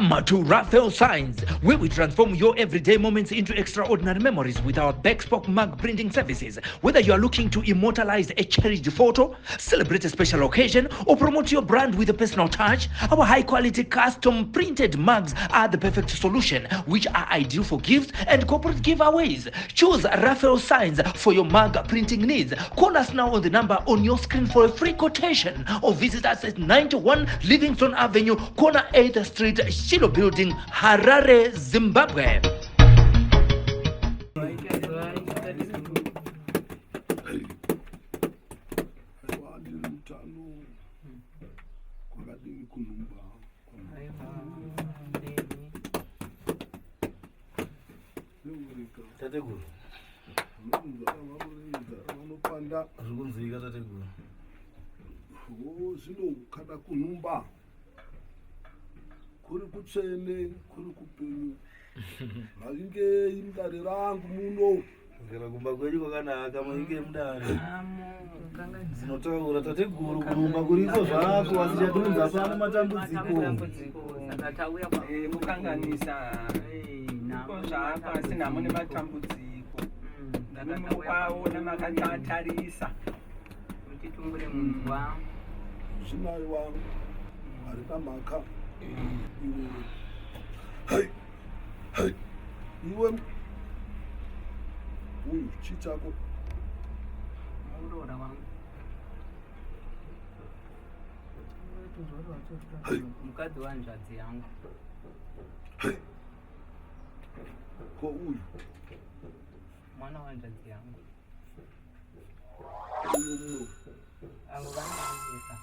Welcome to Raphael Signs, where we transform your everyday moments into extraordinary memories with our bespoke mug printing services. Whether you are looking to immortalize a cherished photo, celebrate a special occasion, or promote your brand with a personal touch, our high quality custom printed mugs are the perfect solution, which are ideal for gifts and corporate giveaways. Choose Raphael Signs for your mug printing needs. Call us now on the number on your screen for a free quotation or visit us at 91 Livingston Avenue, corner 8th Street, Shiloh Building, Harare, Zimbabwe. Aiwa ndiri mutano kwakadini kunhumba Tateguru. Vanopanda. Zviri kunzwika tateguru. Oh, zvino kana kunhumba kuri kutsvene kuri kupenyu maringei mudare rangu muno Kugara kumba kwenyu kwakanaka maringei mudare. Dzinotaura tateguru kunhumba kuriko zvako asi chatiunza pano matambudziko. Saka tauya Eh, mukanganisa ko zvako asi nhamo nematambudziko ndakakwaona makatatarisa mutitungure munzwa zvinaiwa harina mhaka iwe hai hai iwe uyu chii chako muroora wangu mukadzi wanzvadzi yangu ko uyu mwana wanzvadzi yangu uyu mumwe avo vanoandisa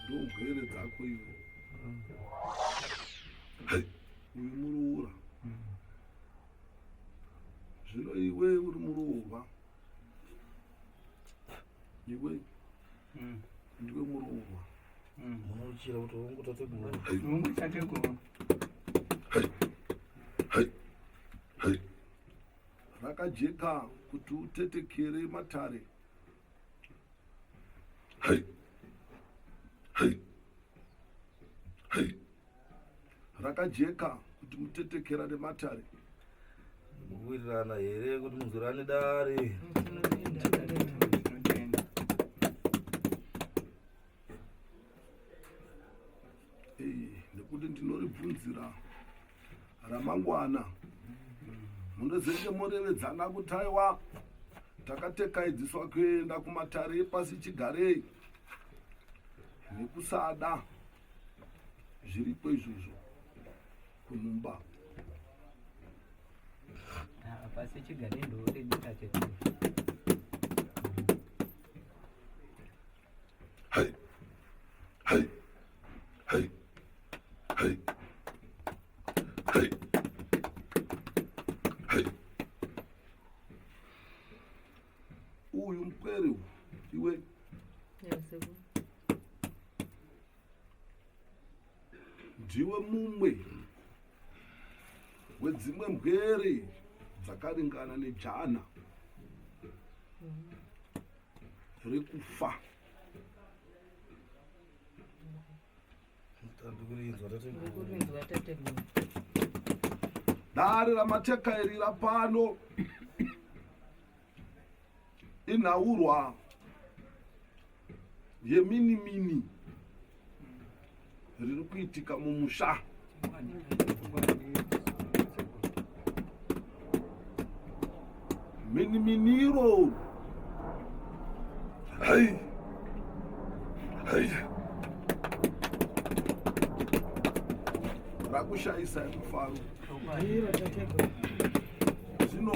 ndogwere dzako iwe uyu muroora zvino iwe uri muroorwa iwe ndiwe muroorwa Munochira kuti hongu tateguru. Hongu tateguru. Rakajeka kuti utetekere matare. Rakajeka kuti mutetekera nematare. Mukuwirirana here kuti munzwirane dare? Tinotenda. Eh, nekuti ndinoribvunzira ramangwana munozenge morevedzana kuti aiwa takatekaidziswa kuenda kumatare epasi chigarei nekusada zviriko izvozvo kunumba Ah, pasi chigare ndoredu tateguru Hey. Hey. Hey. Hey. Hey. Hey. Uyu mupwere uyu iwe ndiwe mumwe wedzimwe mbwere dzakaringana nejana rekufa. Ndikurinzwa tateguru. Dare ramatekairira pano inhaurwa yeminimini riri kuitika mumusha. Miniminiro. Hai. Hai. Rakushayisa mufaro. Zvino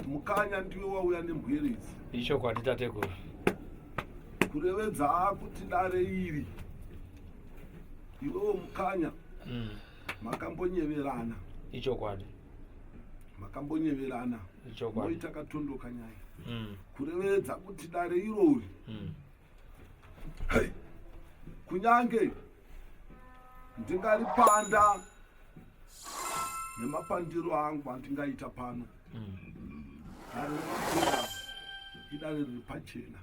mukanya ndiwe wauya nembwere idzi. Ichokwadi tateguru. Kurevedza kuti dare iri iwewo mukanya makambonyeverana. Ichokwadi. Makambonyeverana. Ichokwadi. Moita katondoka nyaya. Kurevedza kuti dare irori. Hey. Kunyange ndingaripanda nemapandiro angu andingaita pano. Dare remapera idare riri pachena.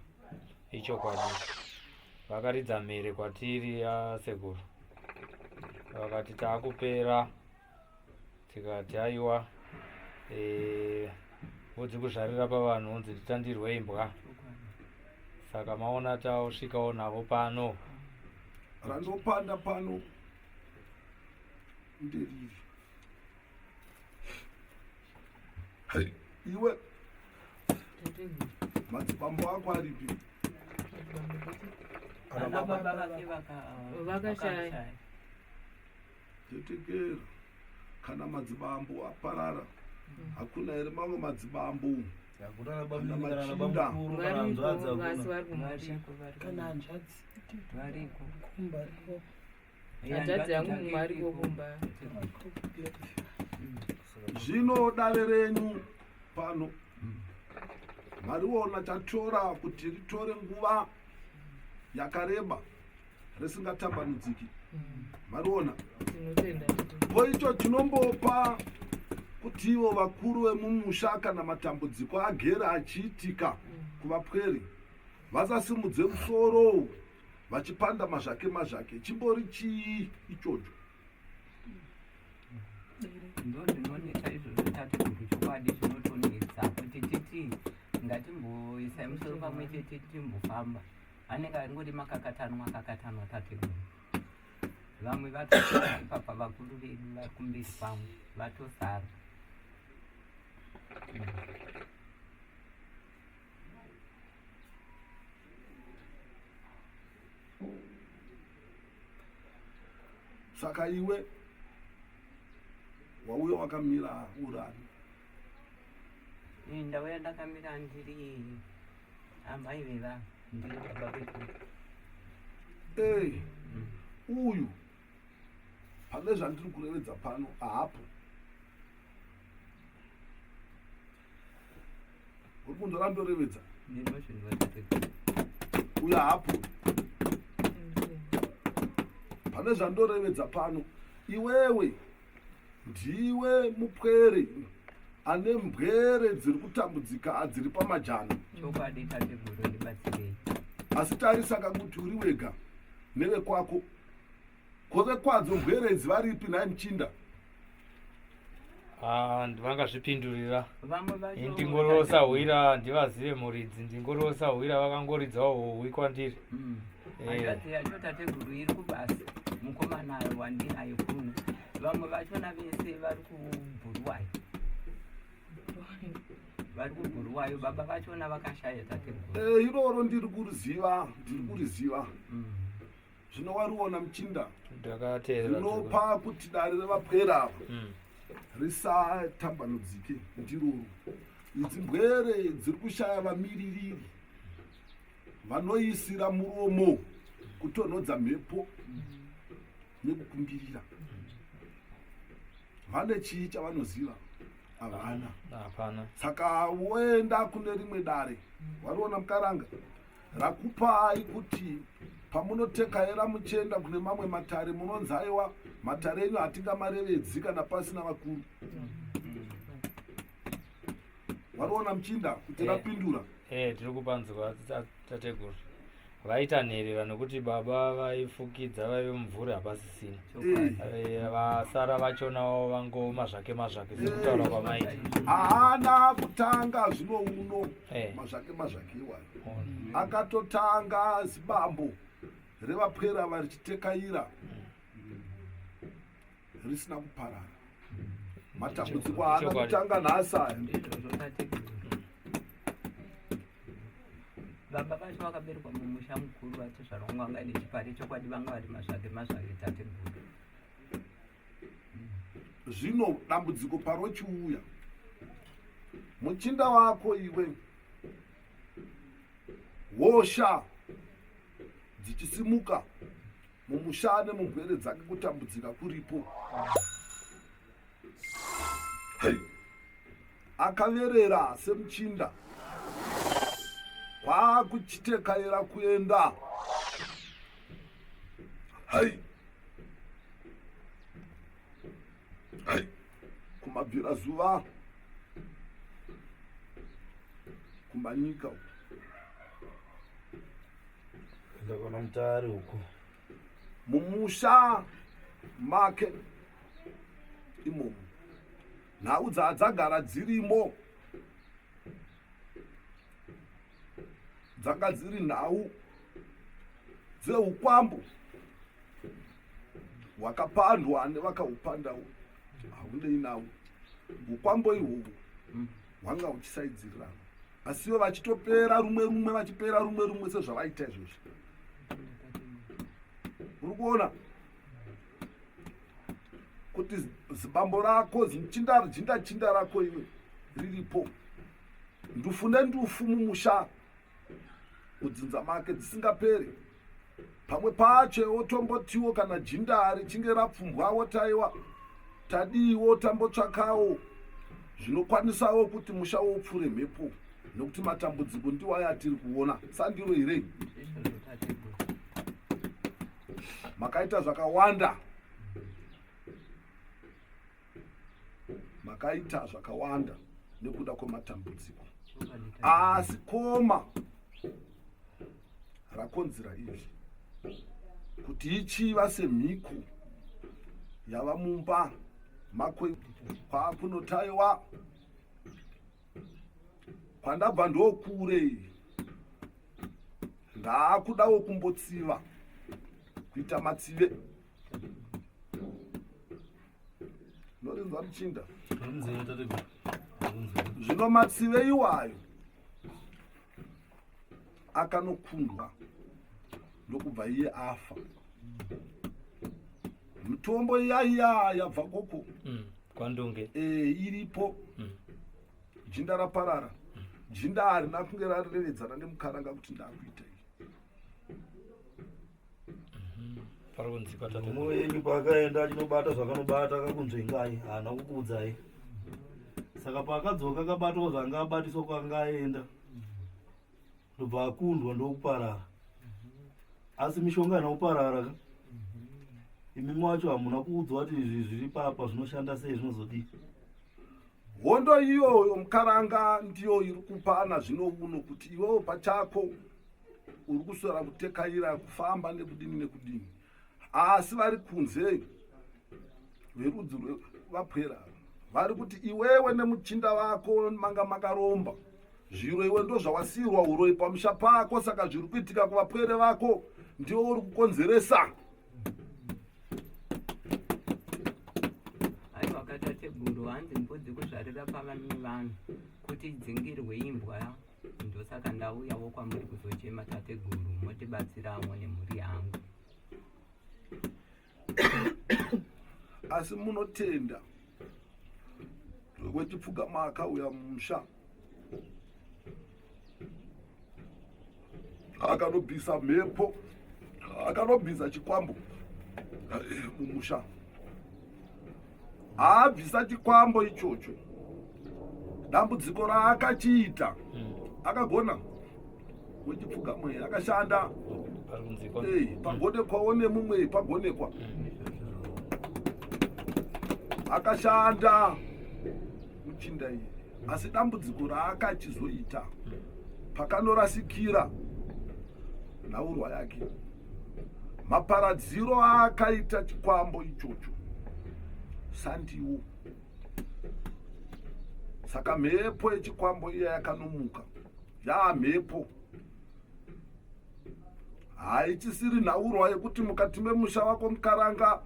Ichokwadi. Vakaridza mhere kwatiri asekuru vakati taakupera, tikati aiwa, mbudzi kuzvarira pavanhu unzi titandirwe imbwa, saka maona tasvikawo navo pano. Randopanda pano nderiri. Iwe madzibambo ako aripi? Ana baba vake Vakashaya. Tetekera, kana madzibambo aparara, hakuna here mamwe madzibambo? Hakuna Kana bamnini kana machinda. bamukuru kana hanzvadzi Variko vasi hakuna. vari kumusha. Variko, variko. Kana hanzvadzi Variko. kumba ariko. Hanzvadzi yangu mumwe ariko kumba. Zvino dare renyu pano mariona tatora kuti ritore nguva yakareba risingatambanudziki, mariona? Tinotenda. Ko icho chinombopa kuti ivo vakuru vemumusha kana matambudziko agere achiitika kuvapweri vasasimudze musoro vachipanda mazvake mazvake, chimbori chii ichocho? Ndo zvinonetsa izvozvo tateguru, chokwadi zvinotonetsa kuti titi ngatimboisai musoro pamwe chete timbofamba. Anenge angori makakatanwa kakatanwa tateguru. Vamwe vatosara ipapa, vakuru vedu vari kumberi kwangu vatosara. Saka iwe wauya wakamira urani? Ini ndauya ndakamira ndiri amai vevanhu, ndiri baba vedu. Ei, uyu pane zvandiri kurevedza pano ahapo. Uri kunzwa randorevedza? Ndinozvinzwa tateguru. Uyu hapo pane zvandorevedza pano. Iwewe ndiwe mupwere ane mbwere dziri kutambudzika dziri pamajana. Chokwadi tateguru, ndibatsirei. Asi tarisaka kuti uri wega nevekwako. Kovekwadzo mbwere idzi varipi nhai muchinda? Ah, vangazvipindurira. Vamwe vacho Ndingorosahwira, ndivazive muridzi, ndingorosahwira vakangoridzawo hohwi kwandiri. Hanzvadzi yacho tateguru iri kubasa, mukomana wandinayo kuno. Vamwe vachona vese vari kubhuruwayo, vari kubhuruwayo. Baba vachona vakashaya tateguru. Iroro ndiri kuriziva, ndiri kuriziva. Zvino wariona muchinda? Ndakateerera. Zvinopa kuti dare revapwere ava risatambanudzike ndiroro. Idzi mbwere dziri kushaya vamiririri vanoisira muromo kutonhodza mhepo nekukumbirira. Vane chii chavanoziva? Havana. Hapana. Saka woenda kune rimwe dare, wariona mukaranga rakupai kuti pamunotekaera muchienda kune mamwe matare, munonzi aiwa, matare enyu hatingamarevedzi kana pasina vakuru. Wariona muchinda kuti rapindura? Tiri kupanzwa tateguru. Vaita nherera nokuti baba vaifukidza vaive mumvuri hapasisina. Vasara vachonawo vangoma zvake mazvake sekutaura kwamaita. Haana kutanga zvino uno. Mazvake mazvake iwayo akatotanga zibambo revapwera varichitekaira risina kuparara. Matambudziko haana kutanga nhasi aya. Ndizvozvo tateguru. Baba vacho vakaberekwa mumusha mukuru vatezvara vangu vanga ine chipari. Chokwadi vanga vari mazvake mazvake tateguru. Zvino dambudziko parochiuya, muchinda wako iwe, hosha dzichisimuka mumusha nemugwere dzake, kutambudzika kuripo. Hey. Akaverera semuchinda kwakuchitekaira kuenda hai hai kumabvira zuva kumanyika uku. Ndakona mutare uko. Mumusha make imomo nhau dzadzagara dzirimo dzanga dziri nhau dzeukwambo hwakapandwa nevakaupandawo haunei nawo ukwambo ihwohwo hwanga huchisaidzirirana asiwo vachitopera rumwe rumwe vachipera rumwe rumwe sezvavaita izvozvi uri kuona kuti zibambo rako zinchinda jinda chinda rako iwe riripo ndufu nendufu mumusha mudzinza make dzisingapere pamwe pacho otombotiwo kana jinda richinge rapfumbwawo taiwa tadiiwo tambotsvakawo zvinokwanisawo kuti musha wopfure mhepo nekuti matambudziko ndiwo aya atiri kuona sandiro here makaita zvakawanda makaita zvakawanda nekuda kwematambudziko asi koma rakonzera izvi kuti ichiva semhiko yava mumba mako kwakunotaiwa kwandabva ndokure ndaakudawo kumbotsiva kuita matsive norinzwa muchinda zvino matsive iwayo akanokundwa ndokubva iye afa mitombo iyaiya yabva koko mm, kwandunge e, iripo mm. Jinda raparara. Jinda harina kunge rarevedzana nemukaranga kuti ndakuita iyi. Mumwe wenyu paakaenda achinobata zvakanobata akakunzvengai haana kukuudzai. Saka paakadzoka akabatwa zvanga abatiswa kwanga aenda. Ndobva akundwa ndokuparara. Asi mishonga haina kuparara ka. Imi macho hamuna kuudzwa kuti izvi zviri papa zvinoshanda sei zvinozodii. Hondo iyoyo mukaranga ndiyo iri kupana zvino uno kuti iwewo pachako uri kuswera kutekaira kufamba nekudini nekudini asi vari kunze verudzi rwevapwera vari kuti iwewe nemuchinda vako manga makaromba zviro iwe ndozvawasiirwa uroyi pamusha pako saka zviri kuitika kuvapwere vako ndiwe uri kukonzeresa Aiwa katateguru hanzi mbudzi kuzvarira pavamwe vanhu kuti idzingirwe imbwa ndosaka ndauyawo kwamuri kuzochema tateguru motibatsirawo nemhuri yangu. Asi munotenda wechipfugama akauya mumusha akanobvisa mhepo akanobvisa chikwambo eh, mumusha haabvisa chikwambo ichocho dambudziko raakachiita hmm. akagona wechipfuga mweya akashanda pagonekwawo nemumwe pagonekwa hmm. akashanda muchinda iyi asi dambudziko raakachizoita pakanorasikira nhaurwa yake maparadziro aakaita chikwambo ichocho sandiwo saka mhepo yechikwambo iya yakanomuka yaamhepo haichisiri nhaurwa yekuti mukati memusha wako mukaranga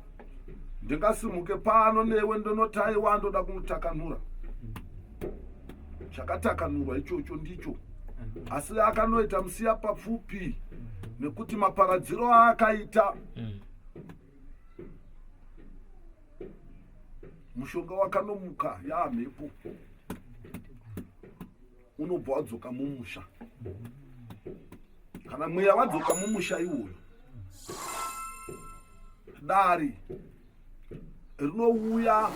ndingasimuke pano newe ndonotaiwa ndoda kunotakanura chakatakanurwa ichocho ndicho asi akanoita musiya papfupi nekuti maparadziro aakaita mm. mushonga wakanomuka yaamhepo unobva wadzoka mumusha kana mweya wadzoka mumusha iwoyo dare rinouya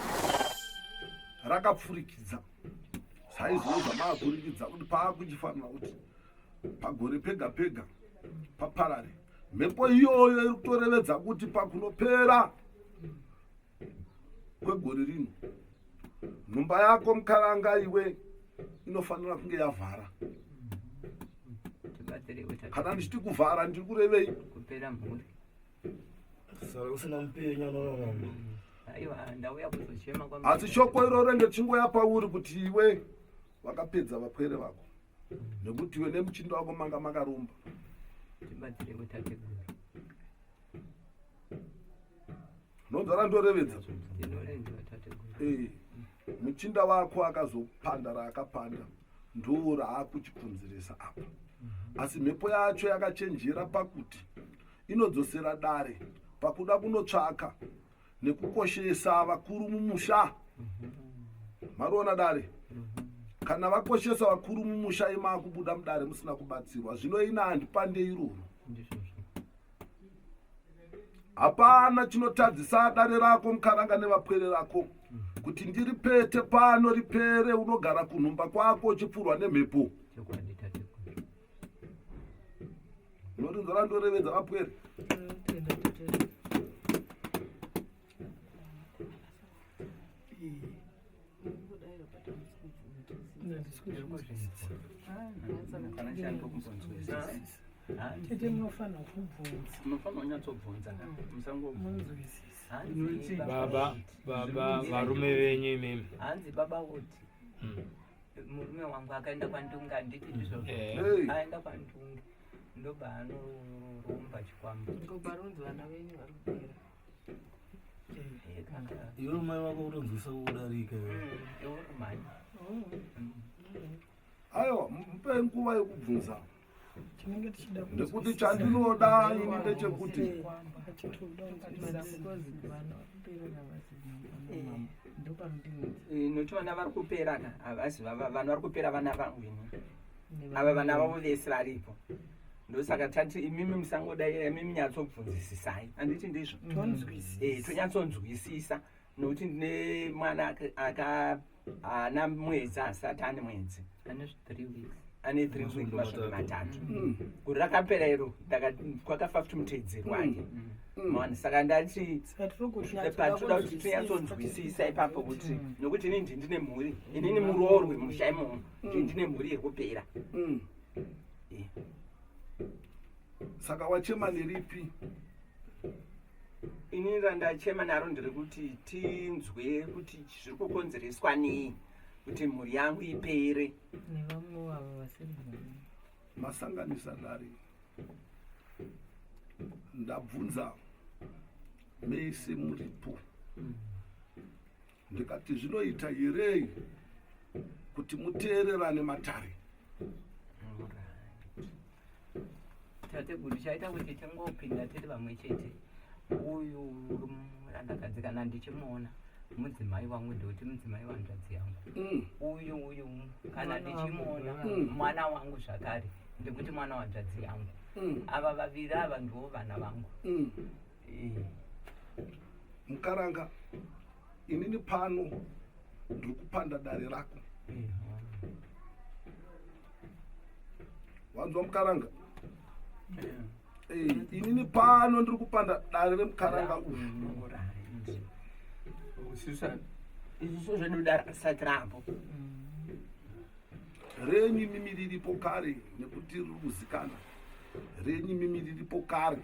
rakapfurikidza saizvozvo zvamaapfurikidza kuti paakuchifanira kuti pagore pega pega paparare mhepo iyoyo iri kutorevedza kuti pakunopera kwegore rino nhumba yako mukaranga iwe inofanira kunge yavhara. Tibatsireiwo Kana tateguru. ndichiti kuvhara ndiri kurevei? Kupera mhuri. Saka usina mupenyu anorarama. Aiwa, ndauya kuzochema kwa Asi shoko iroro renge chingoya pauri kuti iwe wakapedza vapwere vako nekuti iwe nemuchindo wako manga makaromba. Tibatsireiwo tateguru. Nonzwa randorevedza? Ndinorenziwa tateguru. Eh, muchinda wako akazopanda raakapanda ndo raakuchikonzeresa apa, asi mhepo yacho yakachenjera pakuti inodzosera dare pakuda kunotsvaka nekukoshesa vakuru mumusha. Mariona dare, kana vakoshesa vakuru mumusha imakubuda mudare musina kubatsirwa. Zvino ina handipande iroro. Ndizvozvo. Hapana chinotadzisa dare rako mukaranga nevapwere rako kuti ndiripete pano ripere. Unogara kunhumba kwako uchipfurwa nemhepo. Chokwadi tateguru. Unorinzwa randorevedza vapwere? Tinotenda tateguru. Kana chandokumbonzwisisa. Tete, munofanira kubvunza. Munofanira kunyatsobvunza ka, musangobvunza. Munzwisisa. Hanzi Baba, baba, varume venyu imimi. Hanzi baba woti murume wangu akaenda kwaNdunga, handiti ndizvozvo? Eh. Hey. Aenda kwaNdunga ndobva anoromba chikwambo. Ngoba runzi vana venyu vari kupera. Eh, kaka. Iwe mai vako kutonzwisa kudarika iwe. Iwe mhani. Aiwa, mupe nguva yekubvunza. Tinenge tichida Nekuti chandinoda ini ndechekuti Because vana vari kupera navasi mama ndopanondinetsa. Nokuti vana vari kupera ka, havasi vanhu vari kupera vana vangu ini. Ava vana vavo vese varipo, ndosaka tati imimi musangodai, imimi nyatsobvunzisisai, handiti ndizvo? Tonzwisisa. Eh, tonyatsonzwisisa nokuti ndine mwana aka haana mwedzi, asati ane mwedzi. Ane 3 weeks. Ane 3 week, Masvondo masvondo 3. 3. Gore rakapera iro kwakafa futi mutedzeri wake maona, saka ndati Saka tiri kuti patoda kuti tinyatsonzwisisa ipapo kuti nokuti inini ndine mhuri, inini muroorwe musha imomo, ndine mhuri iri kupera. Eh. Saka wachema neripi? Inini randachema naro ndiri kuti tinzwe kuti zviri kukonzereswa nei kuti mhuri yangu ipere. Nevamwe ava vasiri vana. Masanganisa dare. Ndabvunza mese muripo, ndikati zvinoita here kuti muteererane matare? Tateguru, chaita kuti tingopinda tiri vamwe chete, uyu murandakadzi kana ndichimuona mudzimai wangu, ndikuti mudzimai wanzvadzi yangu. Uyu kana Mwana ndichimuona wangu. Mwana wangu zvakare, ndikuti mwana wanzvadzi yangu. Ava vaviri ava ndiwo vana vangu. Eh. Mukaranga, inini pano ndiri kupanda dare rako. Wanzwa mukaranga? Eh, inini pano ndiri kupanda dare remukaranga uyu. Isusu zvedu dare risati rapo. Renyu mimi riripo kare nekuti riri kuzikana. Renyu mimi riripo kare.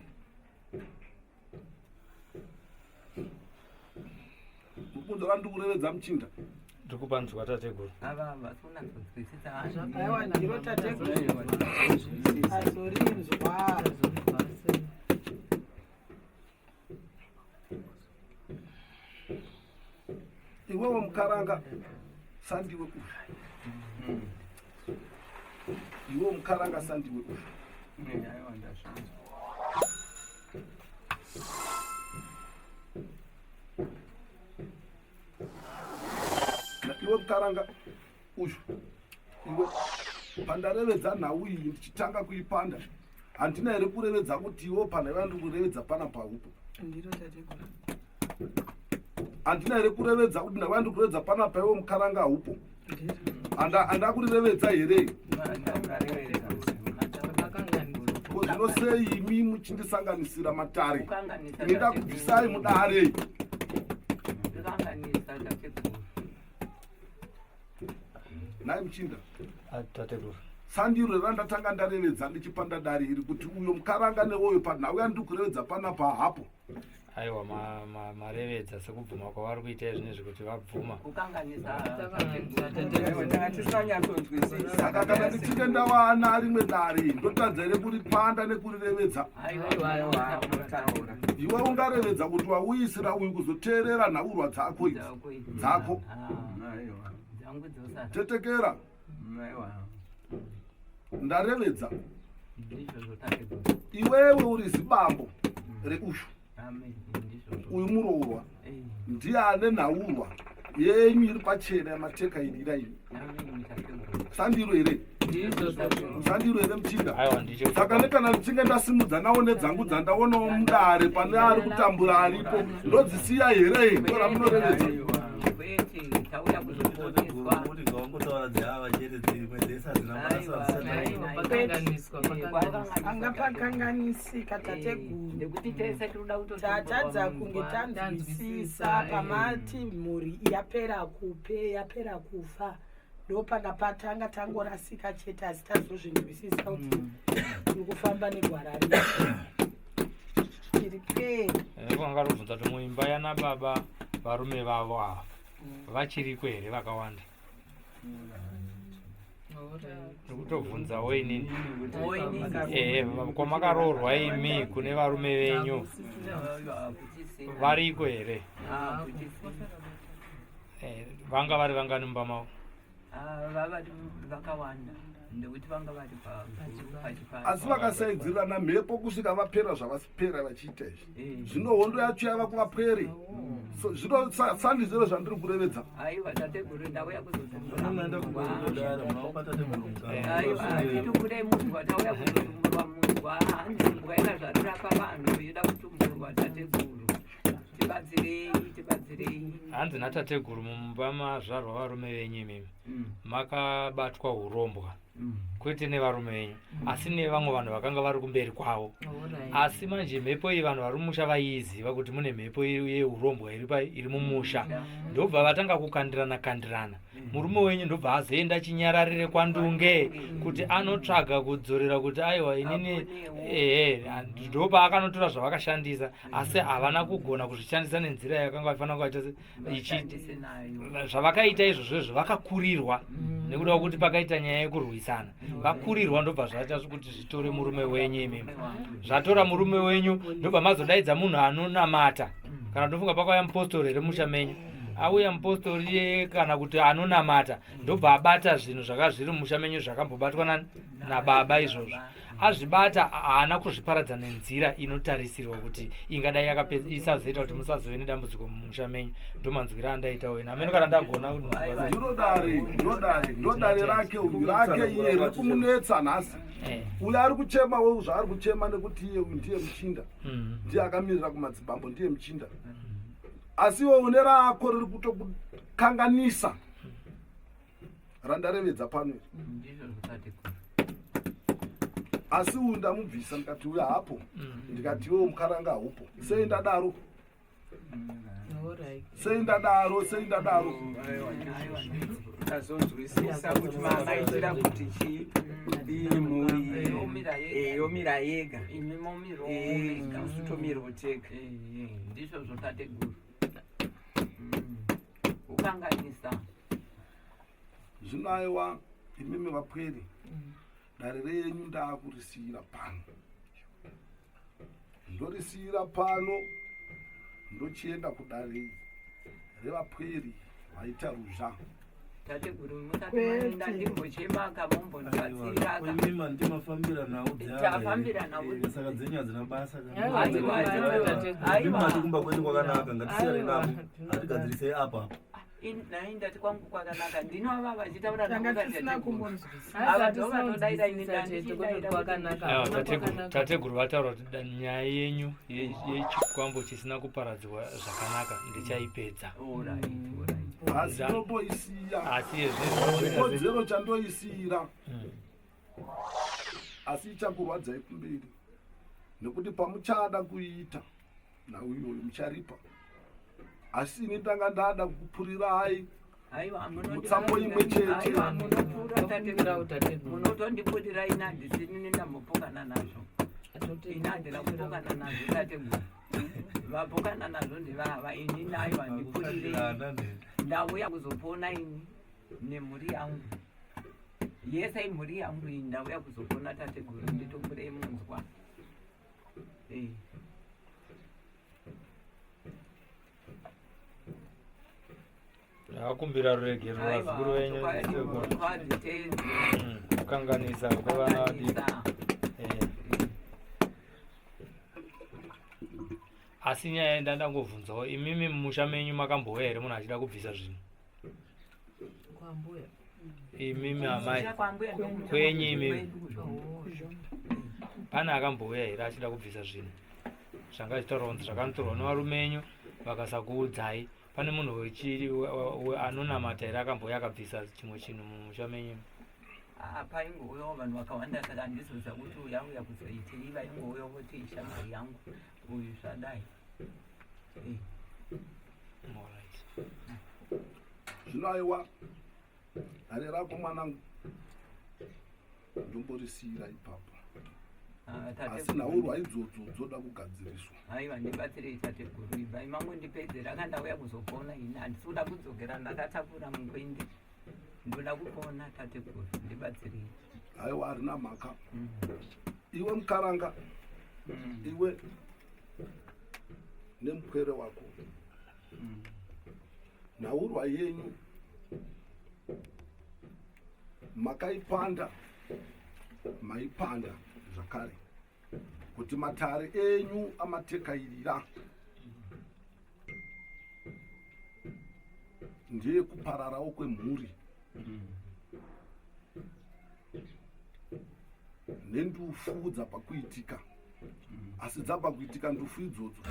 Mukunzo randiri kurevedza muchinda? Ndiri kupanzwa tateguru. Ava vasi kunatsodzwisisa. Aiwa, ndiro tateguru, azorinzwa. Azonzwa sei? Iwewe mukaranga sandiwe uyu, iwewe mukaranga sandiwe uyu. Aiwa, ndazvinzwa. Iwe mukaranga uyu, iwe pandarevedza nhau iyi ndichitanga kuipanda, handina here kurevedza kuti iwe panhaiva ndiri kurevedza pana paupo? Ndiro tateguru. Handina here kurevedza kuti ndaiva ndiri kurevedza panapa iwe mukaranga haupo? Handa kurirevedza here? Ko zvino sei imi muchindisanganisira matare? Kukanganisa. Ini ndakubvisai mudare. Kukanganisa tateguru. Nhai muchinda. Ah, tateguru. Sandiro randatanga ndarevedza ndichipanda dare iri kuti uyo mukaranga newoyo panhau yandiri kurevedza panapa hapo. Aiwa marevedza sekubvuma kwavari kuita izvinezvi kuti vabvuma. Kukanganisa. Saka kana ndichinge ndawana rimwe dare ndotadza here kuripanda nekurirevedza? Iwe ungarevedza kuti wauyisira uyu kuzoteerera nhaurwa dzako idzi dzako. Tetekera. Ndarevedza. Iwewe uri zibambo reushu. Uyu muroorwa ndiye ane nhaurwa yenyu iri pachena yamateka irira iyi. Sandiro here? Sandiro here muchinda? Saka nekana ndichinge ndasimudza nawo nedzangu dzandaonawo mudare pane ari kutambura aripo ndodzisiya here? Ndoramunorevedza. Anga pakanganisika tateguru, tatadza kunge tanzwisisa pamati mhuri yapera kupe yapera kufa ndopanga patanga tangorasika chete asi tazozvinzwisisa kuti tiri kufamba negwara riri tiri pee. Vanga rubvunza kuti muimba yana baba varume vavo ava vachiriko here vakawanda? Ndikutobvunzawo inini. Ehe, kwamakaroorwa imi kune varume venyu variko here? Vanga vari vangani mumba mavo? Vavati vakawanda nekuti vanga vari pachipari. Asi vakasaidzirana mhepo kusvika vapera zvavasipera vachiita izvi. Zvino hondo yacho yava kuvapwere. So, zvino sandi zviro zvandiri kurevedza. Aiwa tateguru ndauya kuzotumburwa. Aiwa titumburei munzwa tauya kuzotumburwa munzwa. Hanzi mbwa yakazvarira vanhu yoda kutumburwa tateguru. Tibatsirei, tibatsirei. Hanzi natateguru mumba mazvarwa varume venyu imimi makabatwa urombwa kwete nevarume venyu asi nevamwe vanhu vakanga vari kumberi kwavo. Asi manje mhepo iyi vanhu vari mumusha vaiiziva kuti mune mhepo yeurombwa iri iri mumusha, ndobva vatanga kukandirana kandirana. Murume wenyu ndobva azoenda chinyararire kwaNdunge kuti anotsvaga kudzorera kuti aiwa inini ehe, ndopaakanotora zvavakashandisa asi havana kugona kuzvishandisa nenzira yakanga vafanira kuvaita zvavakaita izvozvo izvo vakakurirwa nekuda kwekuti pakaita nyaya yekurwisana vakurirwa ndobva zvaita kuti zvitore murume wenyu imimi zvatora murume wenyu ndobva mazodaidza munhu anonamata kana ndofunga pakauya mupostori here musha menyu auya mupostori kana kuti anonamata ndobva abata zvinhu zvaka zviri mumusha menyu zvakambobatwa nababa izvozvo azvibata haana kuzviparadza nenzira inotarisirwa kuti ingadai isazoita kuti musazove nedambudziko mumusha menyu ndomanzwira andaitawo ina ameno kana ndagona ndodare rake uyu rake iye riri kumunetsa nhasi uyu ari kuchema wo zvaari kuchema nekuti iye uyu ndiye muchinda ndiye akamirira kumadzibambo ndiye muchinda asi iwe une rako riri kutokukanganisa randarevedza pano iri asi uyu ndamubvisa ndikati uyu hapo ndikati iwewo mukaranga haupo sei ndadaro sei ndadaro sei ndadaro tazonzwisisa kuti mamaitira kuti chii iyi mhuri yomira yega isu tomirwo tega ndizvo zvotateguru kukanganisa zvino aiwa imimi vapwere dare renyu ndaakurisiyira pano ndorisiyira pano ndochienda kudare revapweri vaita ruzha tateguru musati maenda ndimbochemaka mombondibatsiraka Imimi ndimafambira nhau Tafambira nhau. saka dzenyu hadzina basa Aiwa, aiwa. mati kumba kwedu kwakanaka ngatisiyane nako hatigadzirisei apa Nai ndati kwangu kwakanaka ndinova vachitaura Tanga navo tisina tateguru. kumbonzwisisa. Ava ndovatodaira ini ndandichidaira Aiwa, tateguru vataura kuti nyaya yenyu yechikwambo chisina kuparadzwa zvakanaka ndichaipedza. Asi ndomboisiya Asi izvezvi chikodzero chandoisiyira asi ichakurwadzai kumberi nekuti pamuchada kuiita nhau iyoyo mucharipa asi ini ndanga ndada kukupurirai Aiwa, Mutsambo imwe chete. Aiwa, munopfuura Tokumbirawo tateguru. tateguru. Munotondiputira ini handisini ndambopokana nazvo. Ini handina kupokana nazvo tateguru. Vapokana nazvo ndevava ini nayo handiputirei. Ndauya kuzopona ini nemhuri yangu. Yese imhuri yangu iyi ndauya kuzopona tateguru nditopurei munzwa. Eh. Ndakumbira ruregerero vazukuru venyu kukanganisa kwevana vadiki. Eh. Asi nyaya yandangobvunzawo imimi mumusha menyu makambouya here munhu achida kubvisa zvinhu? Kwambuya. Imimi amai kwenyu imimi pane akambouya here achida kubvisa zvinhu zvanga zvichitaurwa kunzi zvakanotorwa nevarume enyu vakasakuudzai pane munhu wechiri anonamata here akambouya akabvisa chimwe chinhu mumusha menyu Ah, paingouyawo vanhu vakawanda saka handizoziva kuti uyu auya kuzoitei vaingouya voti ishamwari yangu uyu zvadai eh. Zvino aiwa dare rako mwanangu ndomborisiyira ipapo. Ah, Asi nhaurwa idzodzo dzoda kugadziriswa. Aiwa ndibatsirei tateguru ibvai mangondipedzera ka ndauya kuzopona ini handisi kuda kudzokera ndakatakura mukwende ndoda kupona tateguru ndibatsirei. Aiwa harina mhaka. Iwe mukaranga iwe nemupwere wako nhaurwa yenyu makaipanda maipanda zvakare kuti matare enyu amatekairira ndeyekupararawo kwemhuri nendufu dzabva kuitika asi dzabva kuitika ndufu idzodzo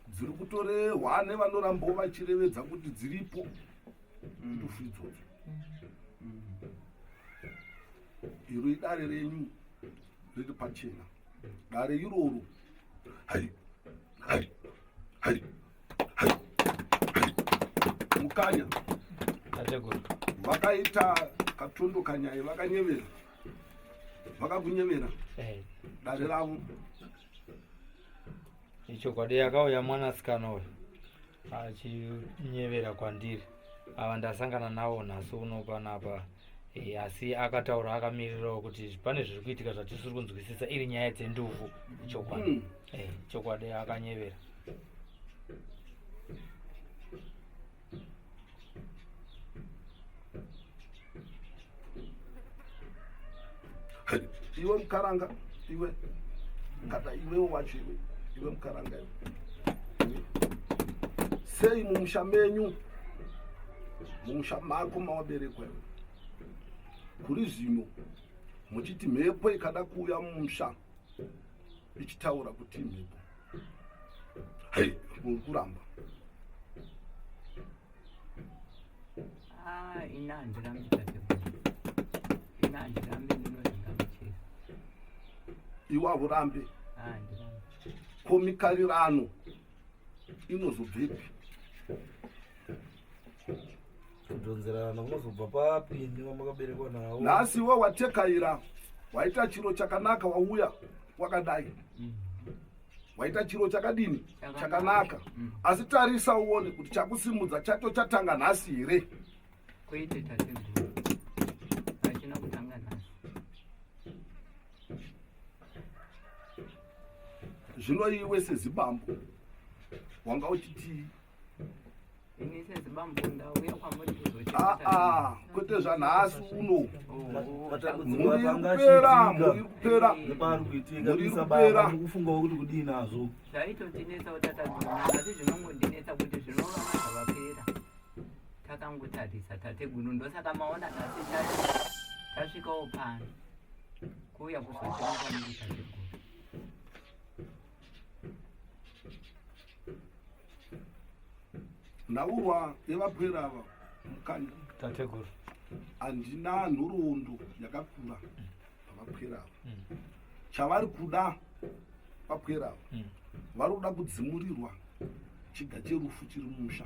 dziri kutorehwa nevanorambawo vachirevedza kuti dziripo ndufu idzodzo iro idare renyu riri pachena dare iroro hai hai hai hai hai mukanya Tateguru. Vakaita katondo kanyai vakanyevera vakakunyevera Eh, dare ravo Ichokwadi yakauya mwanasikana uyu achinyevera kwandiri ava ndasangana navo nhasi uno panapa e, asi akataura akamirirawo kuti pane zviri kuitika zvatisiri kunzwisisa iri nyaya dzendufu chokwadi mm. e, chokwadi akanyevera iwe mukaranga iwe kana iwewo wacho iwe iwe mukaranga iwe sei mumusha menyu mumusha mako mawaberekwa iwe kuri zvino muchiti mhepo ikada kuuya mumusha ichitaura kuti mhepo hei muri kuramba Ah, ini handirambi tateguru. Ini handirambi ndinozvigamuchira. Iwe haurambi. Ah, handirambi. Ko mikarirano inozobvepi? Kudhonzerana kunozobva papi nevamakaberekwa navo? Nhasi iwe watekaira waita chiro chakanaka wauya wakadai. Waita chiro chakadini chakanaka mm. Asi tarisa uone kuti chakusimudza chacho chatanga nhasi here? Kwete tateguru, hachina kutanga nhasi. Zvino iwe sezibambo wanga uchitii? Ini sezibambo ndauya kwamuri kuzochema. Ah, ah, kwete zvanhasi uno. Matambudziko Mhuri iri akanga kupera, achiitika mhuri iri kupera. nepaari kuitika Mhuri iri kuisa kupera. baba mukufungawo kuti kudii nazvo. Zvaitondinetsawo tataguru asi zvinongondinetsa kuti zvinova zvavapera. Takangotarisa tateguru ndosaka maona nhasi tasvikawo pano kuuya kuzochema kwamuri tateguru. Nhaurwa yevapwere ava mukanya. Tateguru. Handina nhoroondo yakakura pavapwere ava. Mm. Chavari kuda vapwere ava mm. vari kuda kudzimurirwa Chiga cherufu chiri mumusha.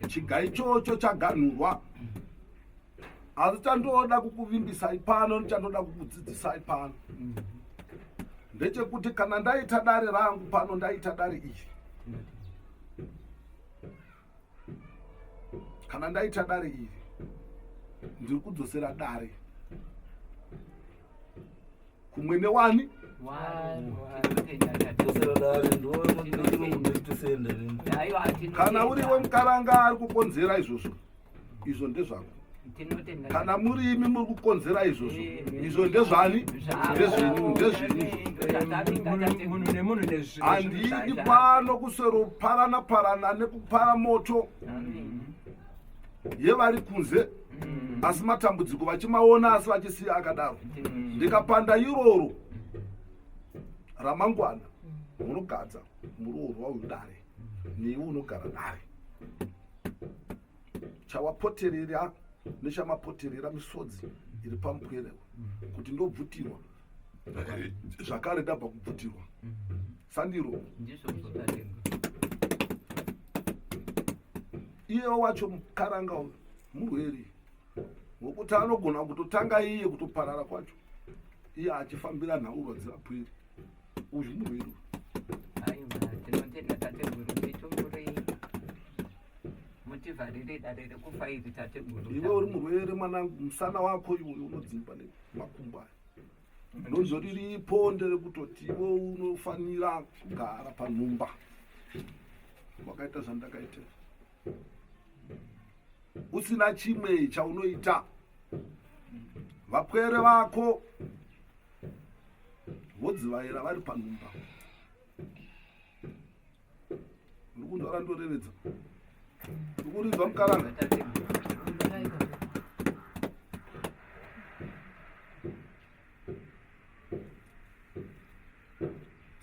Chiga ichocho chaganhurwa. Asi chandoda kukuvimbisai pano, chandoda kukudzidzisai pano ndechekuti kana ndaita dare rangu pano, ndaita dare iri, kana ndaita dare iri, ndiri kudzosera dare kumwene wani. Kana uriwe mukaranga ari kukonzera izvozvo, izvo ndezvako. Kana muri imi muri kukonzera izvozvo, izvo ndezvani? Ndezvenyu, ndezvenyu. Handidi pano kusweroparana parana nekupara moto yevari kunze, asi matambudziko vachimaona, asi vachisiya akadaro. Ndikapanda iroro ramangwana, munogadza muroorwa uyu dare, newe unogara dare. Chawapoterera nechamapoterera, misodzi iri pamupwere kuti ndobvutirwa zvakare, ndabva kubvutirwa sandiro. Iyewo wacho mukaranga uyu murwere, wokuti anogona kutotanga iye kutoparara kwacho, iye achifambira nhaurwa dzevapwere. Uyu murwere. Aiwa, tinotenda tateguru. Titumburei, mutivharire dare rekufa iri, tateguru. Iwe uri murwere mwanangu, musana wako iwe unodzimba nemakumbo aya. Donzo riripo nderekutoti iwe unofanira kugara panhumba wakaita zvandakaita, usina chimwe chaunoita. Vapwere vako vodzivaira vari panhumba. Uri kunzwa randorevedza? Uri kurinzwa mukaranga?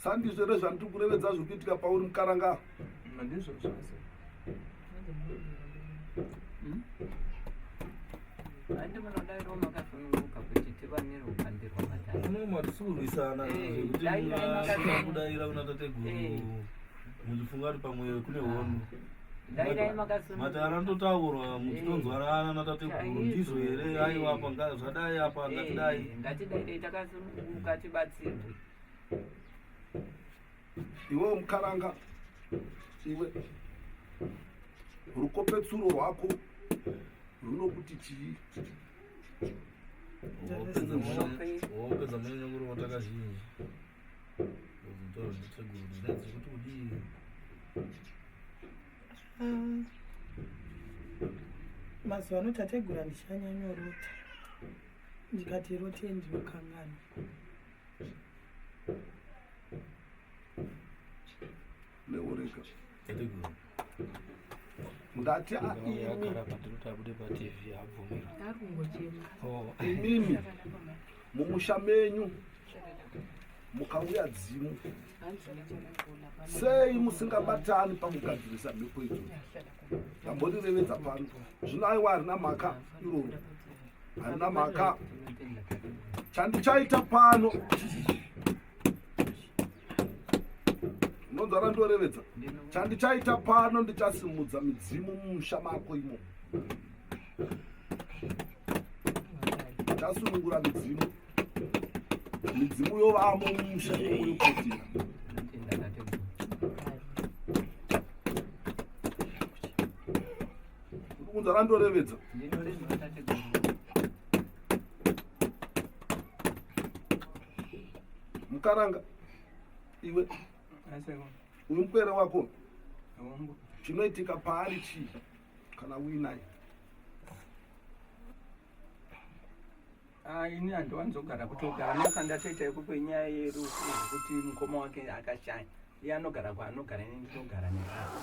Sandizvo here zvandiri kurevedza zviri kuitika pauri mukaranga? Ndizvo zvose. Handi munodairawo makasununguka kuti tivane rukandirwa matare. Uno matisi kurwisana zvekuti kudaira kuna tateguru muchifunga kuti pamwe kune hondo. Dairai makasununguka. Matare anototaurwa muchitonzwarana natateguru, ndizvo here? Aiwa, apa zvadai, apa ngatidai. Ngatidairei takasununguka, tibatsirwe. Iwe mukaranga iwe, rukopetsuro rwako runokuti chii? Wopedza munyanya kurota kazhinji, uzotaura tateguru ndinadzi kuti kudii? Mazuva ano tategura ndichanyanyorota, ndikati rotei ndinokanganwa. Neureka. Tateguru. Ndati imi. Agara patiroti abude paTV abvumirwa. Ari kungochema. Imimi mumusha menyu mukauya dzimu, sei musingabatani pakugadzirisa mhepo idzodzo? Ndamborirevedza pano zvino. Aiwa, harina mhaka iroro, harina mhaka. Chandichaita pano, unonzwa randorevedza? Chandichaita pano, ndichasimudza midzimu mumusha mako imo. Chasunungura midzimu, midzimu yovamo mumusha imomo, yopotera. Tinotenda tateguru. Uri kunzwa randorevedza? Ndinorinzwa tateguru. Mukaranga iwe, uyu mupwere wako, chinoitika paari chii kana uinaye? Ah, ini handiwanzogara kutogara nakandatoita ikupo inyaya yerufu, kuti mukoma wake akashaya. Iye anogara kwaanogara, ini ndinogara nevanhu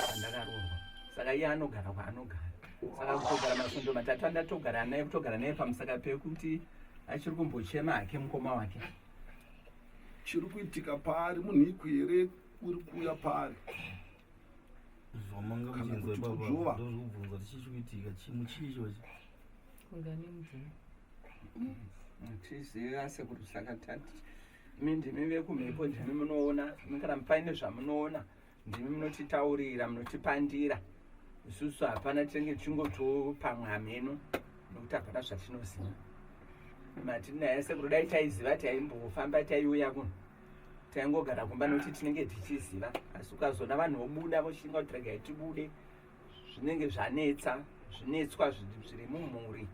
pandakaroorwa, saka iye anogara kwaanogara. Saka kutogara masvondo 3 andatogara naye, kutogara naye pamusaka pekuti achiri kumbochema hake mukoma wake. Chiri kuitika paari munhiku here uri kuuya paari? Zvamanga Kana muchinzwa kuti ipapa kudzvova. ndozvikubvunza kuti chii chikuitika, chimu chii ichochi? Kunga nemudzimu. Tiziva sekuru, saka tati imi ndimi vekumhepo, ndimi munoona. Imi kana paine zvamunoona. Ndimi munotitaurira, munotipandira. Isusu hapana, tinenge tichingotiwo pamwe hameno nokuti hapana zvatinoziva. Matinaye sekuru, dai taiziva taimbofamba taiuya kuno. Taingogara kumba nokuti tinenge tichiziva, asi ukazoona vanhu vobuda vochinga kuti regai tibude, zvinenge zvanetsa, zvinetswa zviri mumhuri.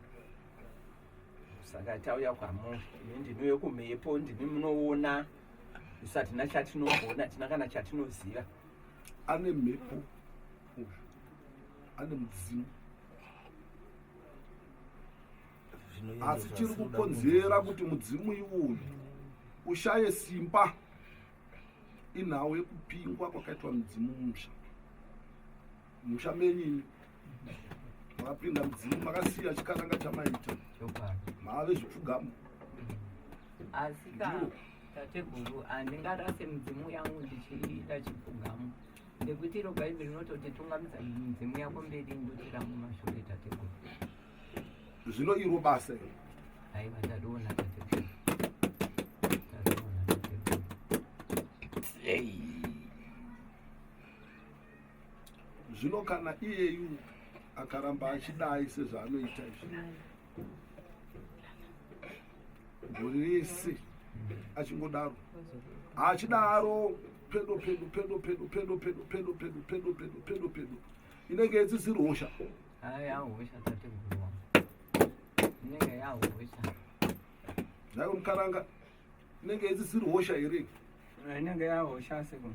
Saka tauya kwamuri, imi ndimi vekumhepo, ndimi munoona, isu hatina chatinogona, hatina kana chatinoziva. Ane mhepo uyu, ane mudzimu, asi chiri kukonzera kuti mudzimu iwoyu ushaye simba inhau yekupingwa kwakaitwa mudzimu mumusha. Musha menyu imi makapinda mudzimu, makasiya chikaranga chamaita, mave zvipfugamo. Asi ka tateguru, handingarase midzimu yangu ndichiida chipfugamo, nekuti iro bhaibheri rinototi tungamidza midzimu yako mberi ndotira mumashure, tateguru. Zvino iro basa iro. Aiwa, tariona tateguru, tariona tateguru. Zvino kana iyeyu akaramba achidai sezvaanoita izvi gore rese achingodaro achidaro, pedo pedo pedo pedo pedo pedo pedo pedo pedo pedo pedo pedo, inenge itsisiri hosha. Yahosha tateguru wangu, inenge yahosha. Nhaiwe mukaranga, inenge itsisiri hosha here? Inenge yahosha sekuru.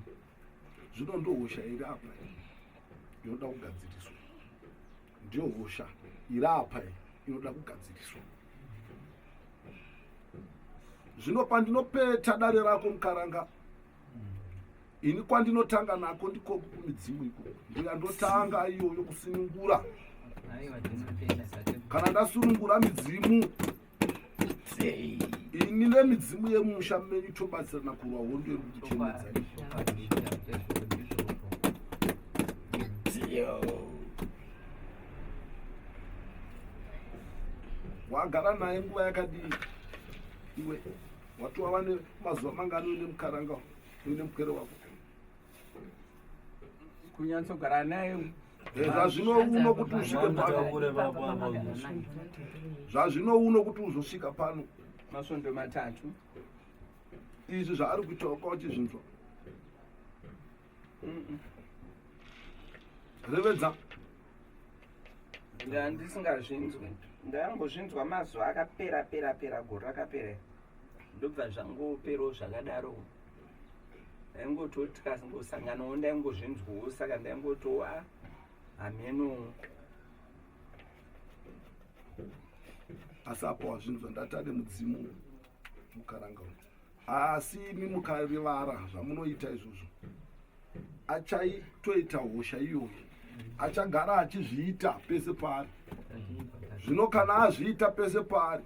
Zvino ndo hosha iri apa inoda kugadziriswa, ndiyo hosha iri apa inoda kugadziriswa. Zvino pandinopeta dare rako mukaranga, ini kwandinotanga nako ndikoku kumidzimu ikoko, ndiyandotanga iyoyo kusunungura. Aiwa, tinotenda tateguru. Kana ndasunungura midzimu, ini nemidzimu yemusha menyu tobatsirana kurwa hondo iri kukuchemedza. Chokwadi, tateguru, ndizvozvo. Wagara naye nguva yakadii iwe? Watova nemazuva mangani uine mukaranga, uine mupwere wako? Kunyatsogara naye? Zvazvino uno kuti usvike pano. Taure baba apa. Zvazvino uno kuti uzosvika pano. Masvondo 3. Izvi zvaari kuita waka uchizvinzwa? Revedza. Ndandisingazvinzwi, ndangozvinzwa mazuva akapera pera pera, gore rakapera, ndobva zvangoperawo zvakadaro. Ndaingototi tikangosanganawo ndaingozvinzwawo, saka ndaingotoa hameno. Asi apo wazvinzwa, ndati ane mudzimu mukaranga uyu, asi imi mukarivara zvamunoita izvozvo, achaitoita hosha iyoyo, achagara achizviita pese paari. Zvino kana azviita pese paari,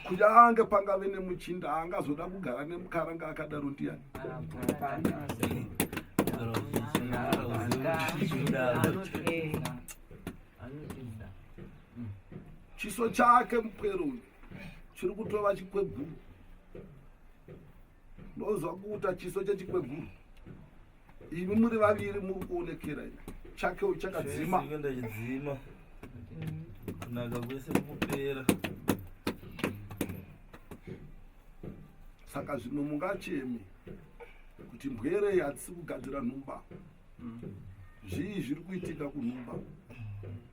kunyange pangave nemuchinda angazoda kugara nemukaranga akadaro ndiani? Hapana. Anotiza. Chiso chake mupwere uyu chiri kutova chikweguru. Ndozwa kuuta chiso chechikweguru. Imi muri vaviri muri kuonekera imi, chake uyu chakadzima. Kuenda chidzima, kunaka kwese kukupera. Saka zvimwe mungachemi kuti mbwere hatisi kugadzira nhumba, zvii zviri kuitika kunhumba,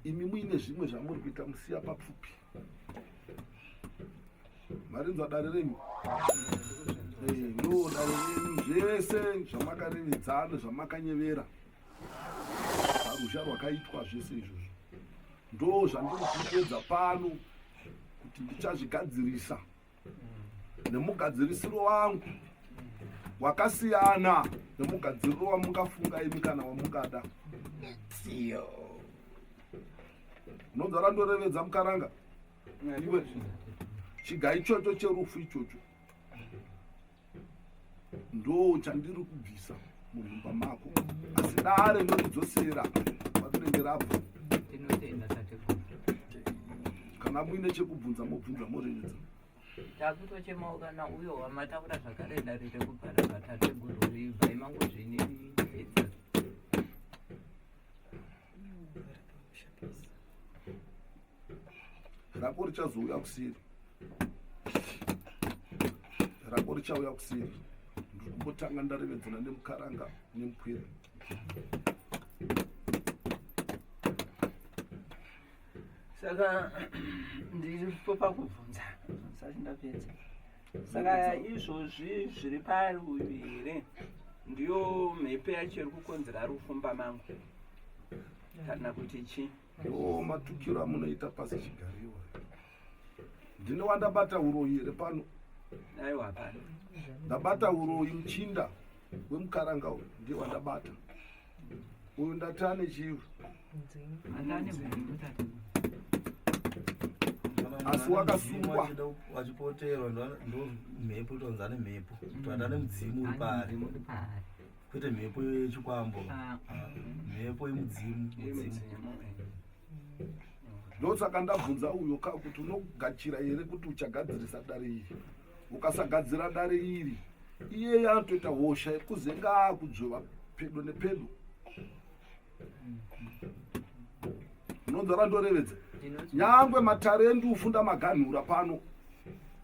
imi muine zvimwe zvamuri kuita musiya papfupi. Marinzwa dare renyu? Ndo dare renyu, zvese zvamakarevedzana, zvamakanyevera paruzha rwakaitwa, zvese izvozvo ndo zvandiri kuedza pano kuti ndichazvigadzirisa nemugadzirisiro wangu wakasiyana nemugadziriro wamungafunga imi kana wamungada. Unonzwa randorevedza mukaranga iwe? Chiga ichocho cherufu ichocho ndo chandiri kubvisa munhumba mako, asi dare ndokudzosera kwarinenge rabva. Tinotenda tateguru. Kana muine chekubvunza mobvunza, morevedza. Takutochemawo kana uyo wamataura zvakare, dare rekuparadza tateguru, ribvai mangozvinipedza. Rako richazouya kuseri, rako richauya kuseri. Ndiri kumbotanga ndarevedzana nemukaranga nemupwere. Saka ndiripo pakubvunza sati ndapedza. Saka izvozvi zviri pari uyu here ndiyo mhepo yacho iri kukonzera rufu mumba mangu kana kuti chii? Yo matukiro amunoita pasi chigariwa. Ndine wandabata uroyi here pano? Aiwa hapana. Ndabata uroyi muchinda wemukaranga uyu ndiye wandabata. Uyu ndati ane chivi. Asi wakasungwa. Wachipoterwa ndo mhepo tonzi ane mhepo. Kuti ane mudzimu uri paari. Kwete mhepo yechikwambo. Ah, mhepo yemudzimu. Ndosaka ndabvunza uyo ka kuti unogachira here kuti uchagadzirisa dare iri. Ukasagadzira dare iri, iyeye anotoita hosha yekuzenga akudzvova pedo nepedo. Unonzwa randorevedza? Nyangwe matare endufu ndamaganhura pano,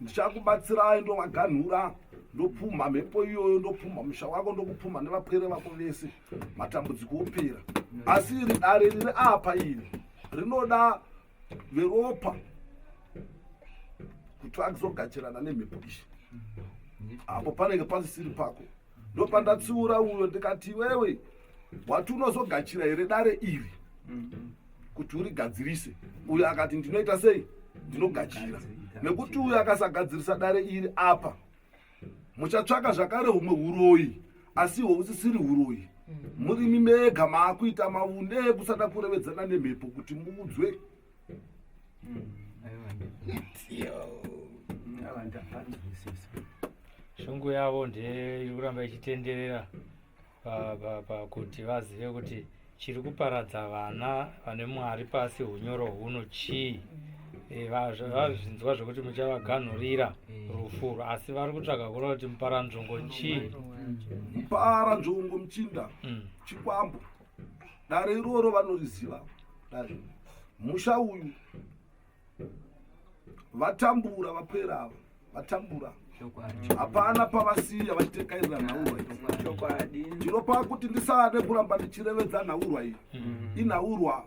ndichakubatsirai ndomaganhura, ndopumha mhepo iyoyo, ndopumha musha wako, ndokupumha nevapwere vako vese, matambudziko opera. Asi iri dare riri apa iri rinoda veropa kuti vazogachirana nemhepo iyi. Apo panenge pasisiri pako. Ndopandatsiura uyo ndikati, iwewe wati unozogachira here dare iri kuti urigadzirise? Uyo akati ndinoita sei? Ndinogachira. Nekuti uyo akasagadzirisa dare iri apa, muchatsvaka zvakare humwe huroyi, asi ihwo husisiri huroyi. Murimi mega maakuita maune ekusada kurevedzana nemhepo kuti muudzwe. Shungu yavo ndeiri kuramba ichitenderera pakuti vazive kuti chiri kuparadza vana vane Mwari pasi hunyoro huno chii. Vazvinzwa zvekuti muchavaganhurira rufu, asi vari kutsvaga kuona kuti muparanzvongo chii. Muparanzvongo muchinda chikwambo, dare iroro vanoriziva dare. Musha uyu vatambura, vapwera ava vatambura, hapana pavasiya vachitekairira nhaurwa iyi. Ndinopa kuti ndisade kuramba ndichirevedza nhaurwa iyi. Inhaurwa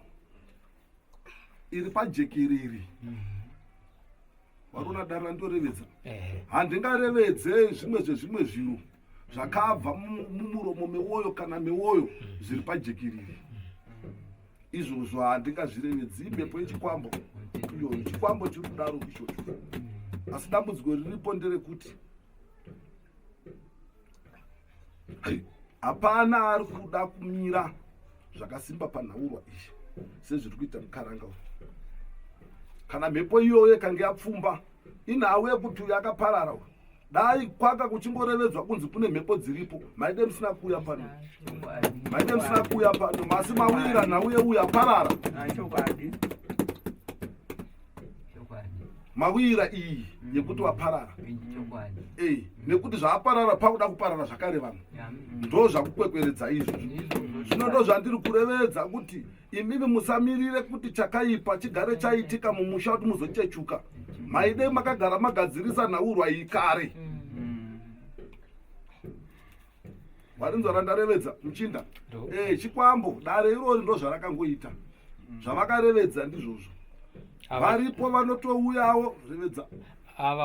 iri pajekerere. Varona dare randorevedza, handingarevedze zvimwe zvezvimwe zviro zvakabva mumuromo mewoyo kana mewoyo zviri pajekerere. Izvozvo handingazvirevedzi. Imhepo yechikwambo iyoyo, chikwambo chiri kudaro ichocho. Asi dambudziko riripo nderekuti hapana ari kuda kumira zvakasimba panhaurwa iyi sezviri kuita mukaranga uyu. Kana mhepo iyoyo ikange yapfumba, inhau yekuti uyu akaparara uyu. Dai kwaka kuchingorevedzwa kunzi kune mhepo dziripo, maide musina kuuya pano, maide musina kuuya pano. Masi mawira nhau yeuyu aparara, mawira iyi yekuti waparara nekuti zvaaparara pakuda kuparara zvakare vanhu ndo zvakukwekweredza izvozvo. Zvino ndo zvandiri kurevedza kuti imimi musamirire kuti chakaipa chigare chaitika mumusha kuti muzochechuka. Maide makagara magadzirisa nhaurwa iyi kare. Warinzwa randarevedza muchinda? Chikwambo dare irori ndo zvarakangoita, zvavakarevedza ndizvozvo. Varipo vanotouyawo revedza. Ava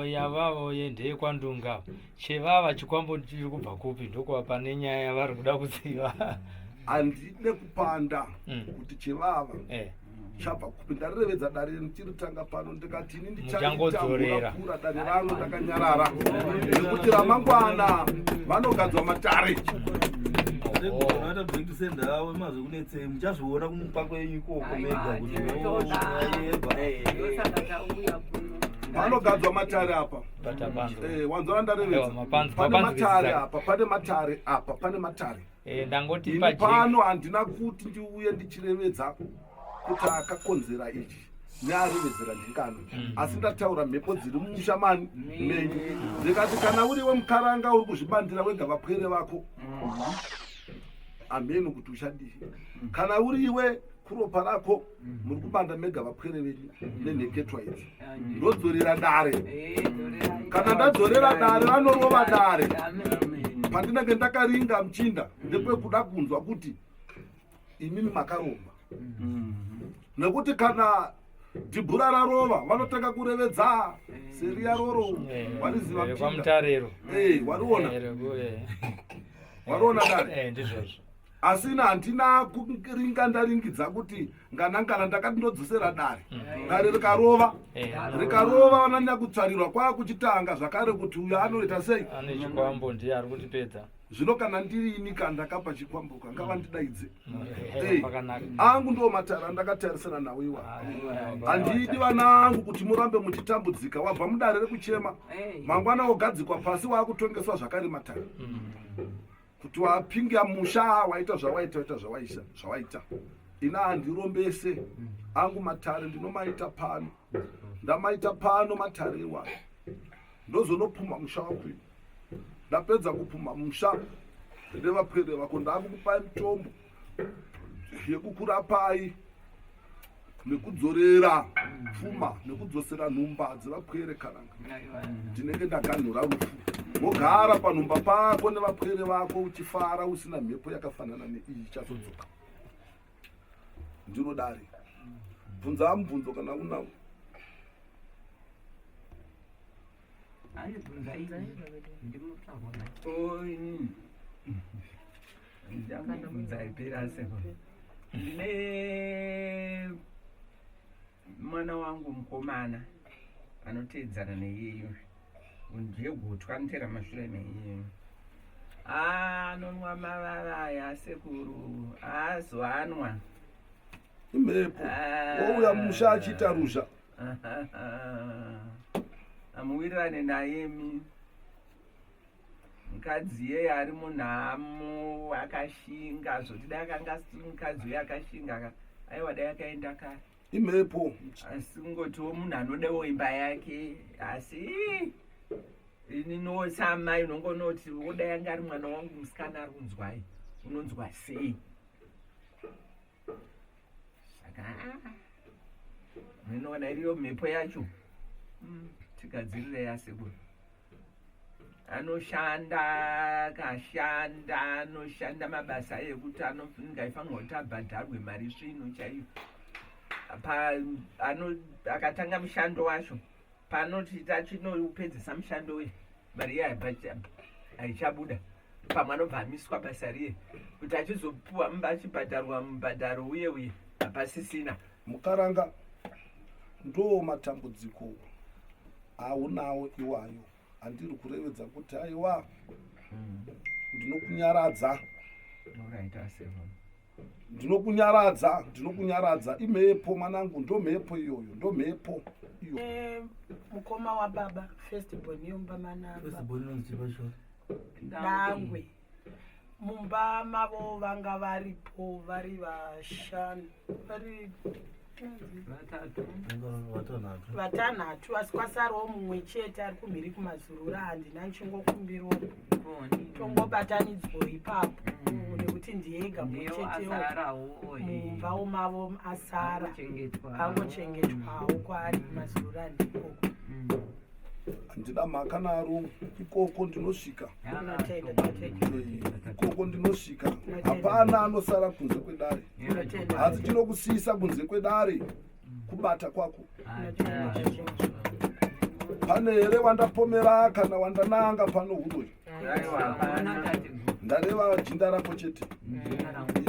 yavavo ndeyekwandunga chevava chikwambo chiri kubva kupi? Ndokuva pane nyaya yavari kuda kuziva. Handide kupanda kuti chevava chabva kupi. Ndarirevedza dare ndichiritanga pano, ndikati ini Muchangodzorera. ndichaitambura dare rangu ndakanyarara, nekuti ramangwana vanogadzwa matare. Vanoita back to sender avo mazvekunetsei, muchazviona kumupa kwenyu ikoko mega kuti yebva. Ndosaka tauya kuno. Vanogadzwa matare apa. Patapanzwa. Wanzwa randarevedza? Aiwa, mapanzwa, Pane mapanzwisisa. matare apa, pane matare apa, pane matare. Ndangoti Ini paje pano handina kuti ndiuye ndichirevedza kuti akakonzera ichi nearevedzera ndingano, asi ndataura mhepo dziri mumusha mani menyu, ndikati kana uriwe mukaranga uri kuzvibandira wega vapwere vako, hameno kuti uchadii. Kana uriwe Kuropa rako muri kubanda mega vapwere venyu nenheketwa idzi. Ndodzorera dare. Kana ndadzorera dare vanorova dare. Pandinenge ndakaringa muchinda ndepekuda kunzwa kuti imimi makaromba. Nekuti kana dhibhura rarova vanotanga kurevedza seriya roro wariziva muchinda. Wariona. Wariona dare. Ndizvozvo. Asi ini handina kuringa ndaringidza kuti ngana ngana ndakati ndodzosera dare. Dare rikarova. Rikarova vananya kutsvarirwa kwakuchitanga zvakare kuti uyo anoita sei? Ane chikwambo ndiye ari kutipedza. Zvino kana ndiri ini ka ndakapa chikwambo ka ngavandidaidze. Angu ndo matare andakatarisana nawo iwa. Handidi vana angu kuti murambe muchitambudzika wabva mudare rekuchema. Mangwana wogadzikwa pasi waakutongeswa zvakare matare. Kuti wapinga musha waita zvawaita waita zvawaisa zvawaita. Ina handirombese angu matare ndinomaita pano. Ndamaita pano matare iwayo. Ndozonopumha musha wako iwe. Ndapedza kupumha musha nevapwere vako ndakukupai mitombo yekukurapai nekudzorera pfuma nekudzosera nhumba dzevapwere karanga. Ndinenge ndaganhura rufu. Wogara panhumba pako nevapwere vako uchifara usina mhepo yakafanana neiyi ichazodzoka. Ndiro dare. Bvunza mubvunzo kana unawo. Ndine mwana wangu mukomana anoteedzana neiyeyo ndiye gotwa anoteera mashure meiyeyo anonwa mavava aya asekuru azoanwa imhepo wouya musha achiita ruzha amuwirirane naye mi mukadzi iyeye ari munhamo akashinga zvoti dai akanga asiri mukadzi uye akashinga aiwa dai akaenda kare imhepo asi kungotiwo munhu anodawo imba yake asi ini nosamai unongonoti wodai anga ari mwana wangu musikana ari kunzwai unonzwa sei saka munoona iriyo mhepo yacho tigadzirire yasekuru anoshanda akashanda anoshanda mabasa ekuti anofunga aifanirwa kuti abhadharwe mari svinu chaiyo akatanga mushando wacho panoti tachinopedzisa mushando uye mari iye haichabuda pamwe anobva amiswa basa riye kuti achizopuwa achibhadharwa mubhadharo uye uye hapasisina. Mukaranga ndo matambudziko aunawo iwayo andiri kurevedza kuti aiwa ndinokunyaradza. Ndinokunyaradza, ndinokunyaradza imhepo mwanangu, ndo mhepo iyoyo, ndo mhepo iyo. Mukoma wababa first born yomba mana first born inonzi chipashori dangwe mumba mavo vanga varipo vari vashanu vari vatanhatu asi kwasarawo mumwe chete ari kumhiri kumazurura handina nchingokumbiro tongobatanidzwo ipapo nekuti ndiyega mumwechetewo mumba mavo asara angochengetwawo kwaari kumazurura ndikoko. Handina mhaka naro ikoko ndinosvika. Ikoko ndinosvika. Hapana anosara kunze kwedare. Asi chinokusiyisa kunze kwedare kubata kwako. Pane here wandapomera kana wandananga pano huroyi? Ndareva jinda rako chete.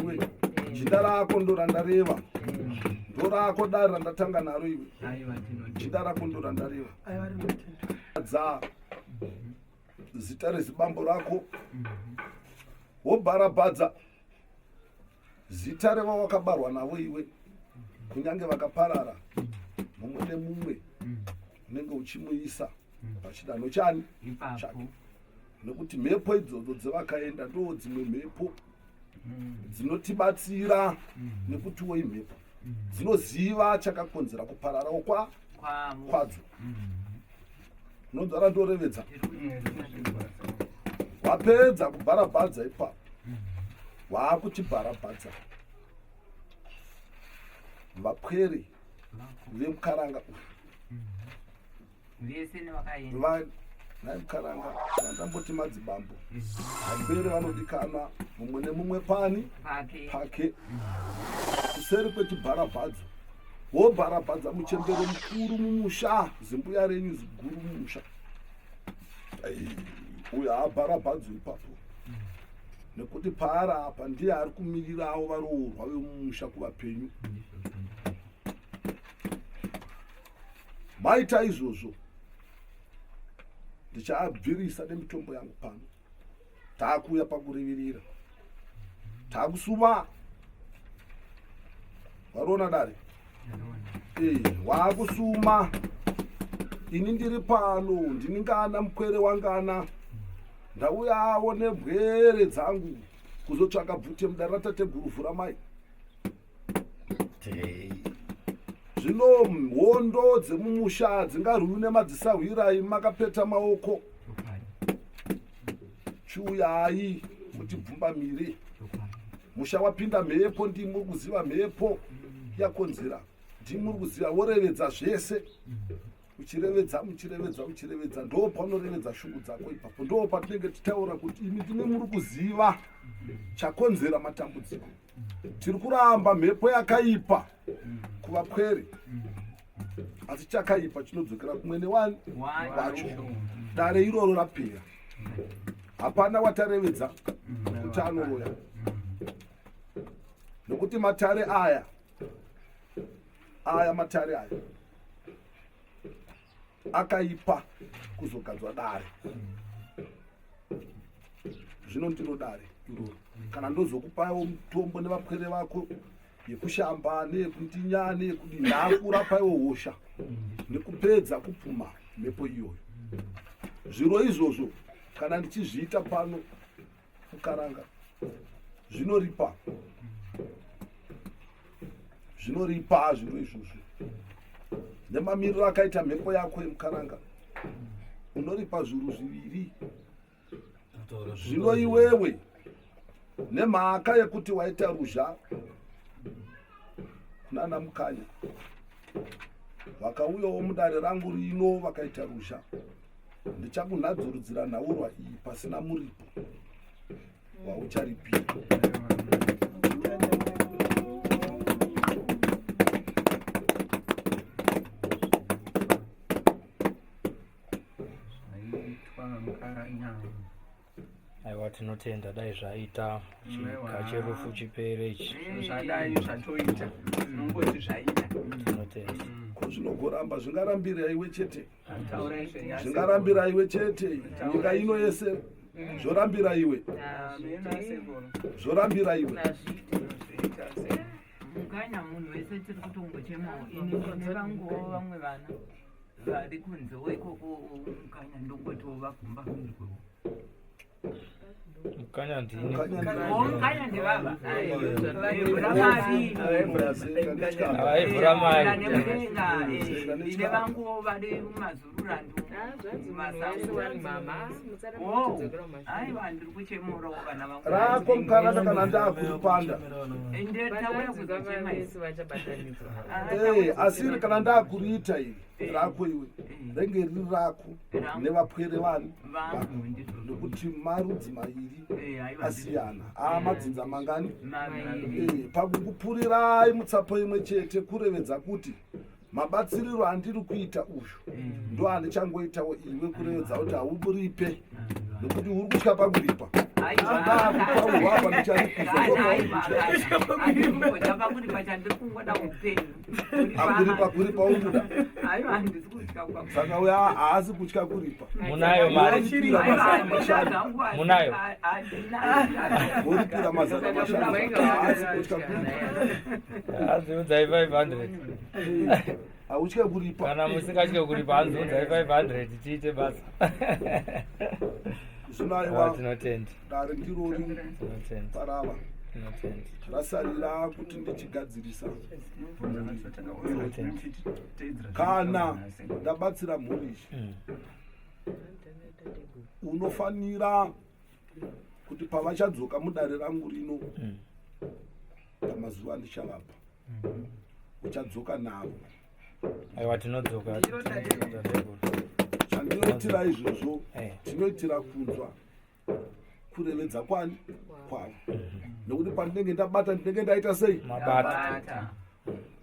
Iwe jinda rako ndo randareva. Ndo rako dare randatanga naro iwe. Jinda rako ndo randareva. Dza zita rezibambo rako wobharabhadza zita revawakabarwa navo iwe kunyange vakaparara mumwe nemumwe unenge uchimuisa pachidanho chani chake nekuti mhepo idzodzo dzevakaenda ndo dzimwe mhepo dzinotibatsira nekutiwo imhepo dzinoziva chakakonzera kupararawo kwadzo. Unonzwara ndorevedza wapedza kubharabhadza ipapo waakuchibharabhadza. Vapwere vemukaranga uyu vese nevakaenda nhai mukaranga vandamboti madzibambo vapwere vanodikanwa mumwe nemumwe pani pake kuseri kwechibharabhadzo wobharabhadza muchembere mukuru mumusha zimbuya renyu ziguru mumusha uyo haabharabhadzo ipapo nekuti paari apa ndiye ari kumirirawo varoorwa vemumusha kuvapenyu maita izvozvo ndichabvirisa nemitombo yangu pano taakuuya pakurivirira taakusuma wariona dare eh, waakusuma ini ndiri pano ndini ngana mukwere wangana ndauyawo nebwere dzangu kuzotsvaka bvute mudare ratateguru vhura mai Zvino hondo dzemumusha dzingarwiwi nemadzisahwirai makapeta maoko. Chiuyai mutibvumbamire. Musha wapinda mhepo ndimi muri kuziva mhepo yakonzera. Ndimi muri kuziva worevedza zvese. Uchirevedza muchirevedza uchirevedza ndo paunorevedza shungu dzako ipapo ndo patinenge titaura kuti imi ndimi muri kuziva chakonzera matambudziko. Tiri kuramba mhepo yakaipa kuvapwere asi chakaipa chinodzokera kumwene wani wacho. Dare iroro rapera, hapana watarevedza kuti anoroya, nokuti matare aya aya matare aya akaipa kuzogadzwa dare zvino ndiro dare iroro kana ndozokupaiwo mutombo nevapwere vako yekushamba neyekundinya neyekudii ndakurapaiwo hosha nekupedza kupuma mhepo iyoyo zviro izvozvo kana ndichizviita pano kukaranga zvinoripa zvinoripa zviro izvozvo nemamiriro akaita mhepo yako yemukaranga unoripa zviuru zviviri zvino iwewe nemhaka yekuti waita ruzha kunana mukanya vakauyawo mudare rangu rino vakaita ruzha ndichakunhadzurudzira nhaurwa iyi pasina muripo waucharipira Aiwa tinotenda dai zvaita chika cherufu chipere ichi. Zvadai zvatoita. Tinongoti zvaita. Tinotenda. Ko zvinogoramba zvingarambira iwe chete. Zvingarambira iwe chete. Nyika ino yese zvorambira iwe. Zvorambira iwe. Mukanya munhu wese tiri kutongochemawo ini ndine vanguwo vamwe vana vari kunzewo ikoko mukanya ndongotiwo vagumba kumirwewo Mukanya ndini. Mukanya ndivava. Avaivhura mai. Ine vangu vari mumazururando. Aiwa ndiri kuchemorawo vana vangu. Rako mukaranda kana ndakuripanda. Eh, asi kana ndakuriita iri rako iwe renge riri rako nevapwere vani nekuti marudzi mairi asiyana aa madzinza mangani pakukupurirai mutsapo imwe chete kurevedza kuti mabatsiriro andiri kuita uyu ndo andichangoitawo iwe kurevedza kuti hauburipe nekuti uri kutya pakuripa ndakupaurwa apa ndicharipisaakuripa kuripa ukuda saka uya haasi kutya kuripa munayo mari munayo woripira mazana mashanu haasi kutya kuripa hanzi udzai 500 hautye kuripa kana musingatye kuripa hanzi udzai 500 tiite basa zvino aiwa tinotenda dare ndirori parava rasarira kuti ndichigadzirisa kana ndabatsira mhuri izvi mm. unofanira kuti pavachadzoka mudare rangu rino mm. pamazuva andichavapa mm. Uchadzoka navo. Aiwa tinodzoka. Chandinoitira izvozvo eh. tinoitira kunzwa kurevedza kwani kwavo nekuti pandinenge ndabata ndinenge ndaita sei mabata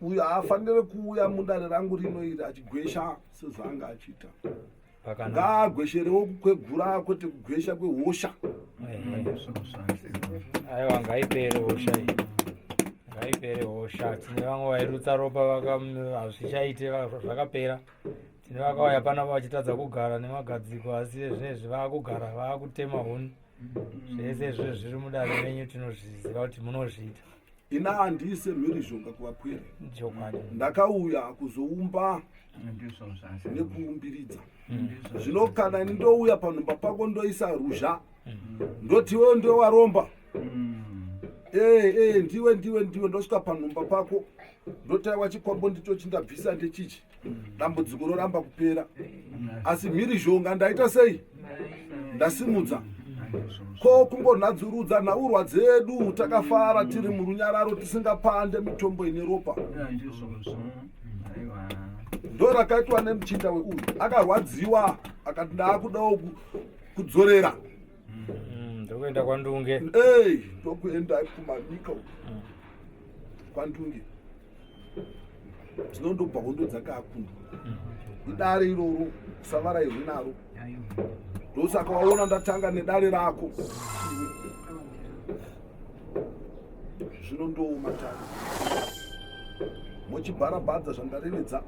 uyo haafanire kuuya mudare rangu rino iri achigwesha sezvaanga achiita ngaagwesherewo kukwegura kwete kugwesha kwehosha aiwa ngaipere hosha iyi ngaipere hosha tine vamwe vairutsa ropa hazvichaite zvakapera tine vakauya panapa vachitadza kugara nemagadziko asi zvinezvi vaakugara vaakutema huni zvese izvo zviri mudare menyu tinozviziva kuti munozviita ina handiise mhirizhonga kuvapwere ndakauya kuzoumba nekuumbiridza zvino kana ini ndouya panhumba pako ndoisa ruzha ndoti iwewe ndiwe waromba ee ee ndiwe ndiwe ndiwe ndosvika panhumba pako ndotaiwa chikwambo ndicho chindabvisa ndechichi dambudziko roramba kupera asi mhirizhonga ndaita sei ndasimudza ko kungonhadzurudza nhaurwa dzedu takafara tiri murunyararo tisingapande mitombo ine ropa ndo rakaitwa nemuchinda weuyu akarwadziwa akati ndaakudawo kudzorera ndokuenda kwandunge ei ndokuenda kumanyika uku kwandunge dzinondobva hondo dzake akundwa idare iroro usavarairwe naro ndosaka waona ndatanga nedare rako zvino ndooma tare mochibharabhadza zvandarevedza.